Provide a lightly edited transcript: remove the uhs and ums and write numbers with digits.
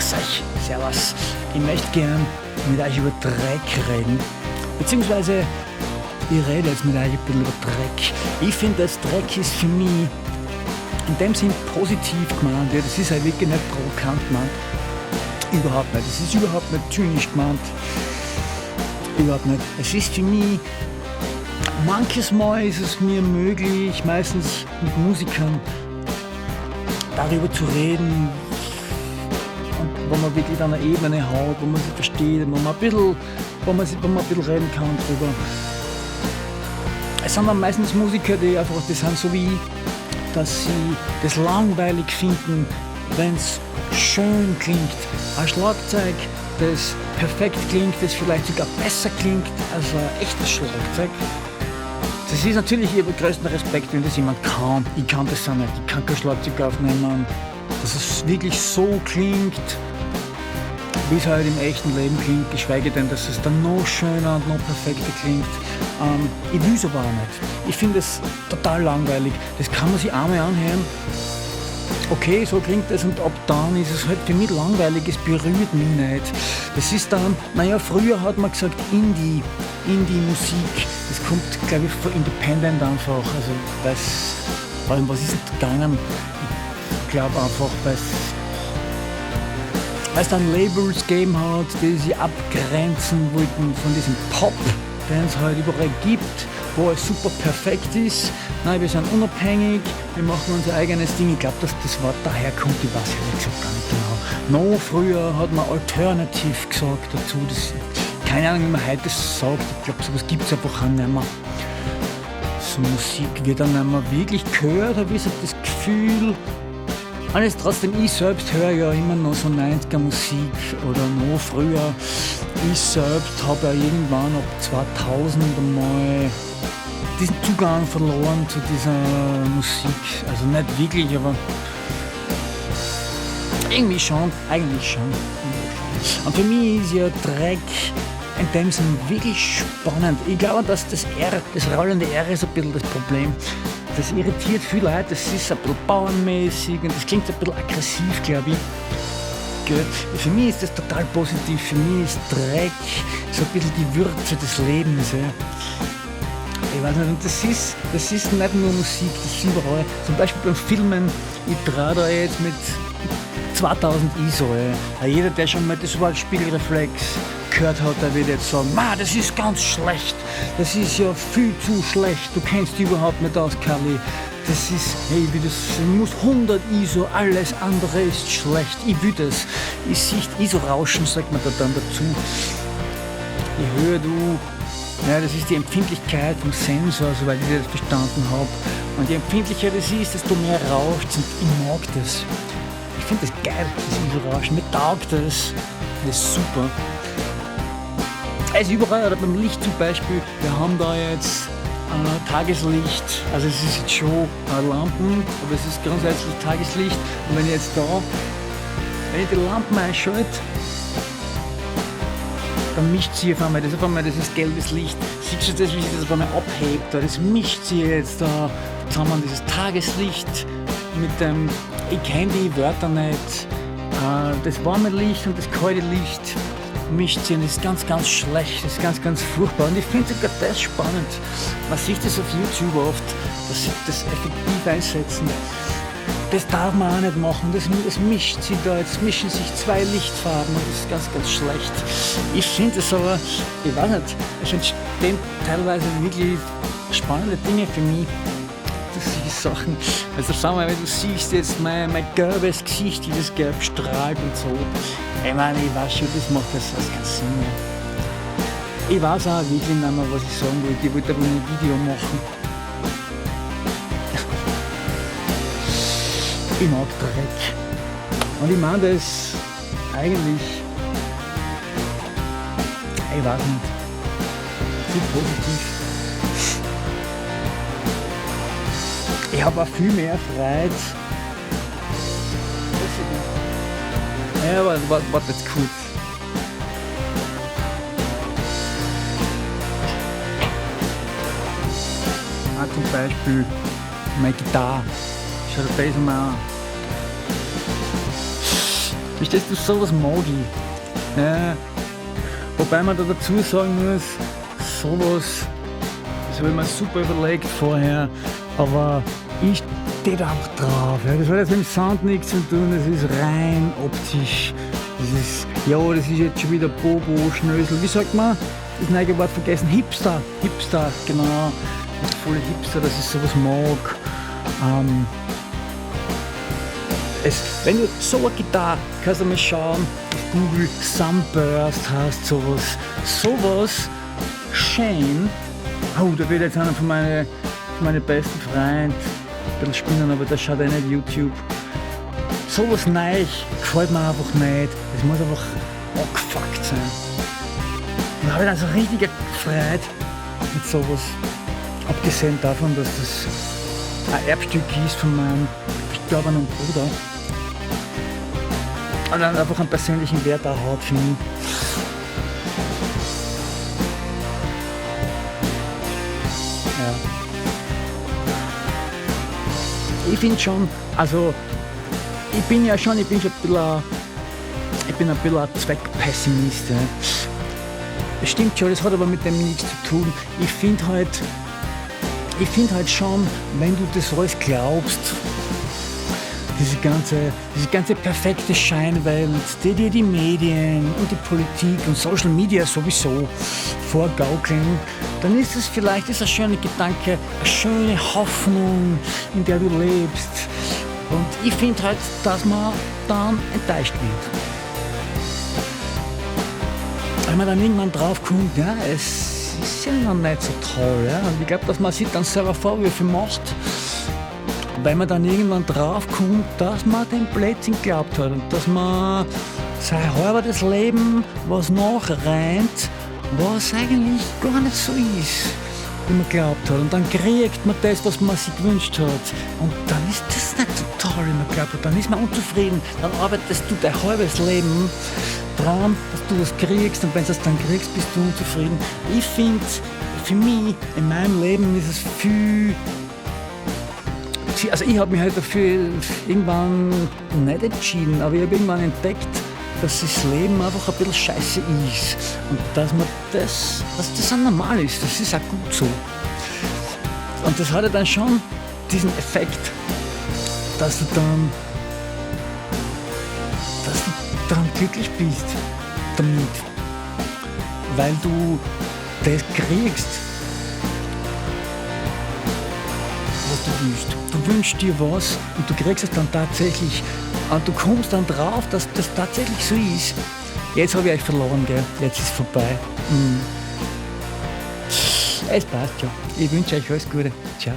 Grüß euch, Servus. Ich möchte gern mit euch über Dreck reden. Beziehungsweise, ich rede jetzt mit euch ein bisschen über Dreck. Ich finde, das Dreck ist für mich in dem Sinn positiv gemeint. Ja, das ist halt wirklich nicht provokant gemeint. Überhaupt nicht. Das ist überhaupt nicht zynisch gemeint. Überhaupt nicht. Es ist für mich, manches Mal ist es mir möglich, meistens mit Musikern, darüber zu reden, und wo man wirklich dann eine Ebene hat, wo man sich versteht, wo man ein bisschen, wo man ein bisschen reden kann drüber. Es sind dann meistens Musiker, die einfach, die sind so wie ich, dass sie das langweilig finden, wenn's schön klingt. Ein Schlagzeug, das perfekt klingt, das vielleicht sogar besser klingt als ein echtes Schlagzeug. Das ist natürlich, ich habe größten Respekt, wenn das jemand kann. Ich kann das auch nicht. Ich kann kein Schlagzeug aufnehmen, dass es wirklich so klingt, wie es halt im echten Leben klingt, geschweige denn, dass es dann noch schöner und noch perfekter klingt. Ich will's aber auch nicht. Ich finde es total langweilig. Das kann man sich einmal anhören. Okay, so klingt es und ab dann ist es halt für mich langweilig, es berührt mich nicht. Das ist dann, naja, früher hat man gesagt Indie, Indie-Musik, das kommt, glaub ich, von Independent einfach, also weiß, vor allem, was ist denn gegangen? Ich glaub einfach, weil's dann Labels gegeben hat, die sich abgrenzen wollten von diesem Pop, den es halt überall gibt, wo es super perfekt ist. Nein, wir sind unabhängig, wir machen unser eigenes Ding. Ich glaub, dass das Wort daherkommt, ich weiß ehrlich gesagt gar nicht genau. Noch früher hat man Alternative gesagt dazu. Das, keine Ahnung, wie man heute sagt. Ich glaub, sowas gibt's einfach auch nicht mehr. So Musik wird dann nicht mehr wirklich gehört, hab ich so das Gefühl. Und jetzt trotzdem, ich selbst höre ja immer noch so 90er Musik oder noch früher. Ich selbst hab ja irgendwann ab 2000 einmal diesen Zugang verloren zu dieser Musik. Also nicht wirklich, aber irgendwie schon, eigentlich schon. Und für mich ist ja Dreck in dem Sinn wirklich spannend. Ich glaube, dass das R, das rollende R ist ein bisschen das Problem. Das irritiert viele Leute, das ist ein bisschen bauernmäßig und das klingt ein bisschen aggressiv, glaub ich. Gell? Für mich ist das total positiv, für mich ist Dreck so ein bisschen die Würze des Lebens. Ja. Ich weiß nicht, und das ist nicht nur Musik, das ist überall. Zum Beispiel beim Filmen, ich trau da jetzt mit 2000 ISO. Ja. Jeder, der schon mal das Wort Spiegelreflex gehört hat, der wird jetzt sagen, Ma, das ist ganz schlecht, das ist ja viel zu schlecht, du kennst dich überhaupt nicht aus, Kalli. Das ist, hey, wie das, ich muss 100 ISO, alles andere ist schlecht, ich will das. Ich sicht ISO-Rauschen, sagt man da dann dazu. Je höher du, ja, das ist die Empfindlichkeit vom Sensor, soweit ich das verstanden hab. Und je empfindlicher das ist, desto mehr rauscht's und ich mag das. Ich find das geil, das ISO-Rauschen, mir taugt das. Das ist super. Also überall, oder beim Licht zum Beispiel, wir haben da jetzt Tageslicht, also es ist jetzt schon Lampen, aber es ist grundsätzlich Tageslicht. Und wenn ich jetzt da, wenn ich die Lampen einschalte, dann mischt sich auf einmal, das ist auf einmal dieses gelbes Licht. Siehst du das, wie sich das auf einmal abhebt? Das mischt sich jetzt da zusammen, dieses Tageslicht mit dem, ich kenn die Wörter nicht, das warme Licht und das kalte Licht mischt sich und das ist ganz, ganz schlecht, das ist ganz, ganz furchtbar. Und ich finde sogar das spannend. Man sieht das auf YouTube oft, dass sie das effektiv einsetzen. Das darf man auch nicht machen, das mischt sich da, jetzt mischen sich zwei Lichtfarben und das ist ganz, ganz schlecht. Ich finde es aber, ich weiß nicht, es entstehen teilweise wirklich spannende Dinge für mich. Solche Sachen. Also schau mal, wenn du siehst jetzt mein gelbes Gesicht, wie das gelb strahlt und so. Ich meine, ich weiß schon, das macht das alles keinen Sinn mehr. Ich weiß auch wirklich nicht mehr, was ich sagen wollte. Ich wollte aber ein Video machen. Ich mag Dreck. Und ich meine das eigentlich, ich weiß nicht, zu positiv. Ich hab auch viel mehr Freude. Ja, aber warte jetzt kurz. Ah, zum Beispiel meine Gitarre. Schau dir das mal an. Verstehst du, sowas mag ich. Ja. Wobei man da dazu sagen muss, sowas, das habe ich mir super überlegt vorher, aber ich stehe da einfach drauf. Ja. Das hat jetzt mit dem Sound nichts zu tun, das ist rein optisch. Das ist, ja, das ist jetzt schon wieder Bobo, Schnösel, wie sagt man? Das neue Wort vergessen, Hipster, Hipster, genau. Voll Hipster, dass ich sowas mag. Wenn du so eine Gitarre, kannst du mal schauen, auf Google, Sunburst heißt sowas. Sowas schön. Oh, da wird jetzt einer von meinen besten Freunden ein bisschen spinnen, aber das schaut eh nicht YouTube. Sowas neu gefällt mir einfach nicht. Es muss einfach abgefuckt sein. Und da habe ich dann so richtig gefreut mit sowas. Abgesehen davon, dass das ein Erbstück ist von meinem verstorbenen Bruder. Und dann einfach einen persönlichen Wert auch hat für mich. Ja. Ich finde schon, also ich bin ja schon, ich bin schon ein bisschen, ich bin ein bisschen ein Zweckpessimist. Ja. Das stimmt schon, das hat aber mit dem nichts zu tun. Ich finde halt schon, wenn du das alles glaubst, diese ganze perfekte Scheinwelt, die dir die Medien und die Politik und Social Media sowieso vorgaukeln, dann ist es vielleicht ist ein schöner Gedanke, eine schöne Hoffnung, in der du lebst. Und ich finde halt, dass man dann enttäuscht wird. Weil man dann irgendwann drauf kommt, ja, es ist ja noch nicht so toll. Ja? Und ich glaube, dass man sich dann selber Vorwürfe macht, weil man dann irgendwann drauf kommt, dass man den Blödsinn geglaubt hat und dass man sein halbes Leben, was nachrennt, was eigentlich gar nicht so ist, wie man geglaubt hat. Und dann kriegt man das, was man sich gewünscht hat. Und dann ist das nicht so toll, wie man geglaubt hat. Dann ist man unzufrieden. Dann arbeitest du dein halbes Leben dran, dass du das kriegst. Und wenn du das dann kriegst, bist du unzufrieden. Ich finde, für mich, in meinem Leben ist es viel... Also ich habe mich halt dafür irgendwann nicht entschieden, aber ich habe irgendwann entdeckt, dass das Leben einfach ein bisschen scheiße ist und dass man das, dass das auch normal ist, das ist auch gut so. Und das hat ja dann schon diesen Effekt, dass du dann glücklich bist damit, weil du das kriegst, was du willst. Du wünschst dir was und du kriegst es dann tatsächlich. Und du kommst dann drauf, dass das tatsächlich so ist. Jetzt habe ich euch verloren, gell? Jetzt ist es vorbei. Es passt schon. Ich wünsche euch alles Gute. Ciao.